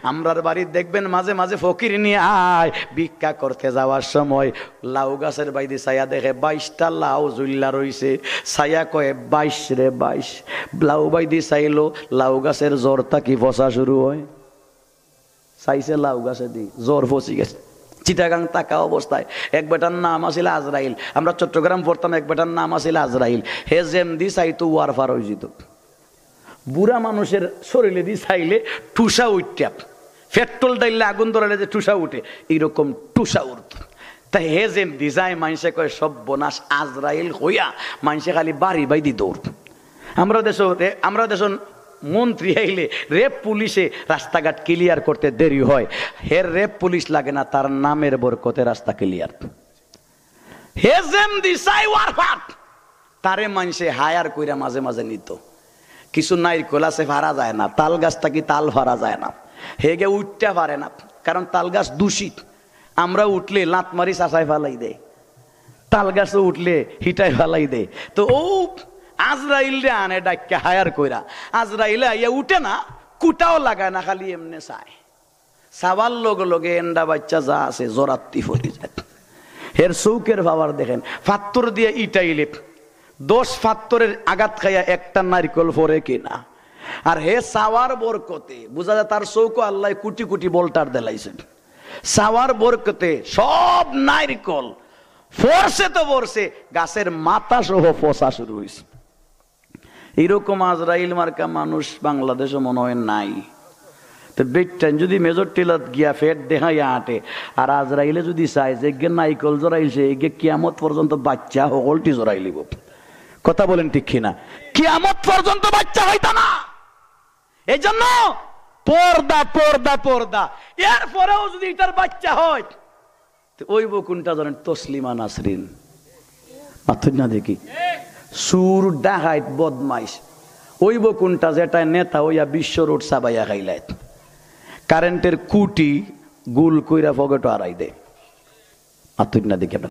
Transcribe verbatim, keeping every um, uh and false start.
আমরার বাড়িত দেখবেন মাঝে মাঝে ফকির নিয়া আয়, ভিক্ষা করতে যাওয়ার সময় লাউ গাছের বাইদি চাইয়া দেখে বাইশটা লাউ ঝুল্লা রইছে। চাইয়া কয়, "বাইশ রে বাইশ।" লাউ বাইদি চাইলো, লাউ গাছের জড় থাকি ফসা শুরু হয়। চাইছে লাউ গাছেদি, জড় ফসি গেছে। চিটাগাং থাকা অবস্থায় এক বেটার নাম আছিল আজরাইল। আমরা চট্টগ্রাম পড়তাম, এক বেটার নাম আছিল আজরাইল। হে যেমদি চাইতো ওয়ার ফার অইযিতো। বুড়া মানুষের শরীরেদি চাইলে ঠুসা উঠটা, পেট্রোল ঢাললে আগুন ধরাইলে যে ঠুসা উঠে, এইরকম ঠুসা উঠতো। তাই হে যেমদি যায়, মাইনষে কয়, "সর্বনাশ, আজরাইল" কইয়া মাইনষে খালি বাড়ি বাইদি দৌড়। আমরা দেশো রে-, আমরা দেশো মন্ত্রী আইলে র্যাব পুলিশে রাস্তাঘাট ক্লিয়ার করতে দেরি হয়, হের র্যাব পুলিশ লাগে না, তার নামের বরকতে রাস্তা ক্লিয়ার। হে যেমদি চাই ওয়ার ফার, তারে মাইনষে হায়ার কইরা মাঝে মাঝে নিতো। কিছু নাইরকল আছে ফারা যায় না, তাল গাছ থাকি তাল ফারা যায় না, হেগে উঠতে পারে না, কারণ তাল গাছ দূষিত। আমরা উঠলে লাত মারি চাচায় ফালাই দেয়, তাল গাছও উঠলে হিটায় ফালাই দেয়। তো ও আজরাইলরে আনে ডাইক্কা হায়ার কইরা, আজরাইলে আইয়া উঠে না, কুটাও লাগায় না, খালি এমনে চায়। চাওয়ার লগে লগে এন্ডা বাইচ্চা যা আছে জরাত্তি ফরি যায়। হের চউখের পাওয়ার দেখেন, ফাত্তর দিয়া ইটাইলে দশ ফাত্তরের আঘাত খাইয়া একটা নাইরকল ফরে কিনা। আর হে চাওয়ার বরকতে বুঝা যায় তার চউখো আল্লায় কুটি কুটি বল্টার দিলাইছেন। চাওয়ার বরকতে সব নাইরকল ফরছে তো ফরছে, গাছের মাথা সহ ফসা শুরু হইছে। এইরকম আজরাইল মার্কা মানুষ বাংলাদেশো মনে হয় নাই। তো বেটাইন যদি মেজর টিলাত গিয়া পেট দেখাইয়া আটে, আর আজরাইলে যদি চায় যে এগে নাইরকল জরাইছে, এগে কিয়ামত পর্যন্ত বাইচ্চা হকলটি জরাইলিবো। কথা বলেন ঠিক কিনা? কিয়ামত পর্যন্ত বাইচ্চা হইতা না। এই জন্য পর্দা, পর্দা, পর্দা। এরপরেও যদি ইটার বাইচ্চা হয়, তে অইবো কুনটা জানেন? তসলিমা নাসরিন। মাতইন না দেখি। চুর, ডাকাইত, বদমাইশ। অইবো কুনটা যেটায় নেতা অইয়া বিশ্ব রোড চাবাইয়া খাইলায়? কারেন্টের কুটি গুল কইরা পকেটো আড়াই দেয়। মাতইন না দেখি।